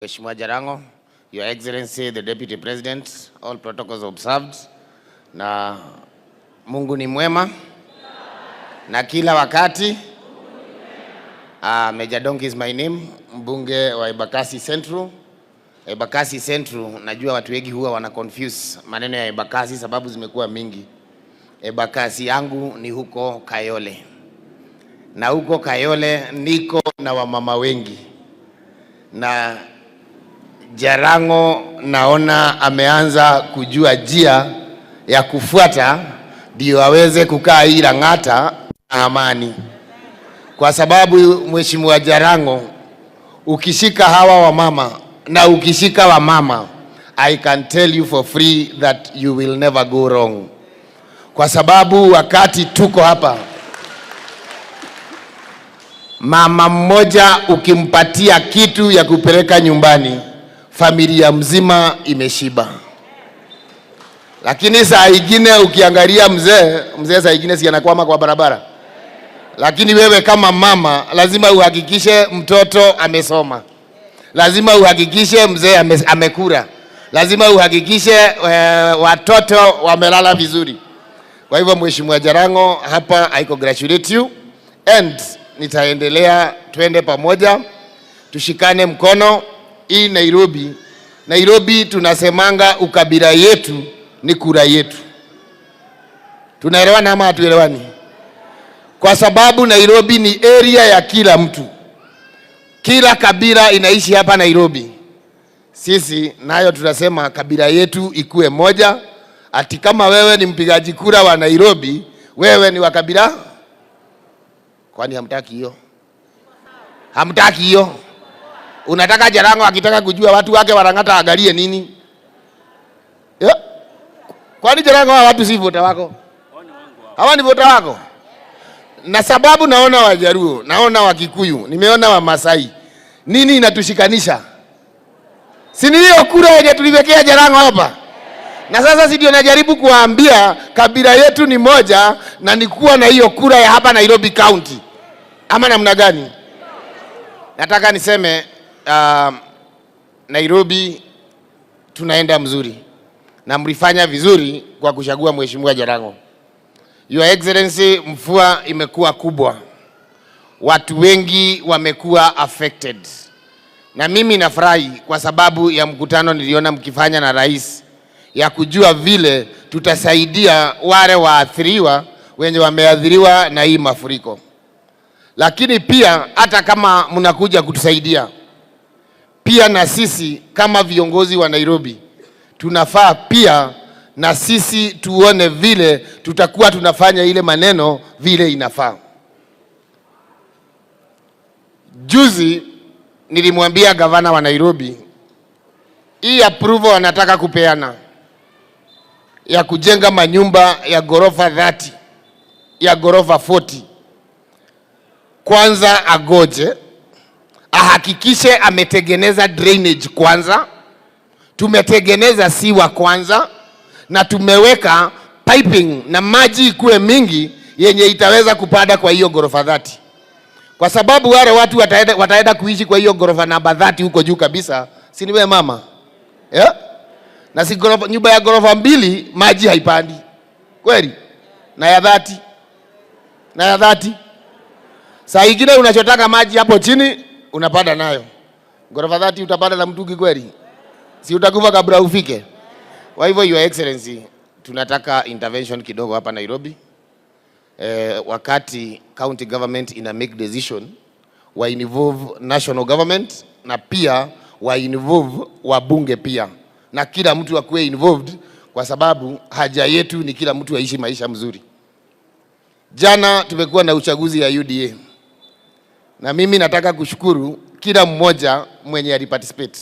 Mheshimiwa Jarango, Your Excellency the Deputy President, all protocols observed. Na Mungu ni mwema na kila wakati. Major Donk is my name, mbunge wa Embakasi Central. Embakasi Central, najua watu wengi huwa wana confuse maneno ya Embakasi sababu zimekuwa mingi. Embakasi yangu ni huko Kayole, na huko Kayole niko na wamama wengi na Jarango naona ameanza kujua njia ya kufuata ndio aweze kukaa hii Lang'ata na amani, kwa sababu Mheshimiwa Jarango, ukishika hawa wamama na ukishika wamama, I can tell you for free that you will never go wrong, kwa sababu wakati tuko hapa, mama mmoja ukimpatia kitu ya kupeleka nyumbani, familia mzima imeshiba. Lakini saa ingine ukiangalia mzee, mzee saa ingine si anakwama kwa barabara, lakini wewe kama mama lazima uhakikishe mtoto amesoma, lazima uhakikishe mzee amekula, lazima uhakikishe watoto wamelala vizuri. Kwa hivyo Mheshimiwa Jarango, hapa I congratulate you and nitaendelea, twende pamoja, tushikane mkono. Hii Nairobi, Nairobi tunasemanga ukabila yetu ni kura yetu. Tunaelewana ama hatuelewani? Kwa sababu Nairobi ni area ya kila mtu, kila kabila inaishi hapa Nairobi. Sisi nayo tunasema kabila yetu ikuwe moja, ati kama wewe ni mpigaji kura wa Nairobi, wewe ni wa kabila. Kwani hamtaki hiyo? Hamtaki hiyo? Unataka Jarango akitaka kujua watu wake wa Lang'ata angalie nini? Yeah. Kwani Jarango hawa watu si voter wako? Hawa ni voter wako? Na sababu naona Wajaruo, naona Wakikuyu, nimeona Wamasai. Nini inatushikanisha? Si ni hiyo kura yenye tuliwekea Jarango hapa? Na sasa si ndio najaribu kuwaambia kabila yetu ni moja na ni kuwa na hiyo kura ya hapa Nairobi County. Ama namna gani? Nataka niseme Nairobi tunaenda mzuri na mlifanya vizuri kwa kuchagua Mheshimiwa Jarango. Your Excellency, mvua imekuwa kubwa, watu wengi wamekuwa affected, na mimi nafurahi kwa sababu ya mkutano niliona mkifanya na rais ya kujua vile tutasaidia wale waathiriwa wenye wameathiriwa na hii mafuriko. Lakini pia hata kama mnakuja kutusaidia, pia na sisi kama viongozi wa Nairobi tunafaa pia na sisi tuone vile tutakuwa tunafanya ile maneno vile inafaa. Juzi nilimwambia gavana wa Nairobi, hii approval wanataka kupeana ya kujenga manyumba ya ghorofa 30, ya ghorofa 40, kwanza agoje ahakikishe ametengeneza drainage kwanza, tumetengeneza sewer kwanza, na tumeweka piping na maji ikuwe mingi yenye itaweza kupanda kwa hiyo ghorofa 30, kwa sababu wale watu wataenda kuishi kwa hiyo ghorofa namba 30 huko juu kabisa, si ni wewe mama, yeah? Na si ghorofa, nyumba ya ghorofa mbili maji haipandi kweli, na ya 30, na ya 30. Saa ingine unachotaka maji hapo chini unapanda nayo ghorofa 30, utapanda na mtungi kweli? Si utakufa kabla ufike? Kwa hivyo Your Excellency, tunataka intervention kidogo hapa Nairobi. Wakati county government ina make decision wa involve national government na pia wa involve wabunge pia, na kila mtu akuwe involved, kwa sababu haja yetu ni kila mtu aishi maisha mzuri. Jana tumekuwa na uchaguzi ya UDA na mimi nataka kushukuru kila mmoja mwenye aliparticipate.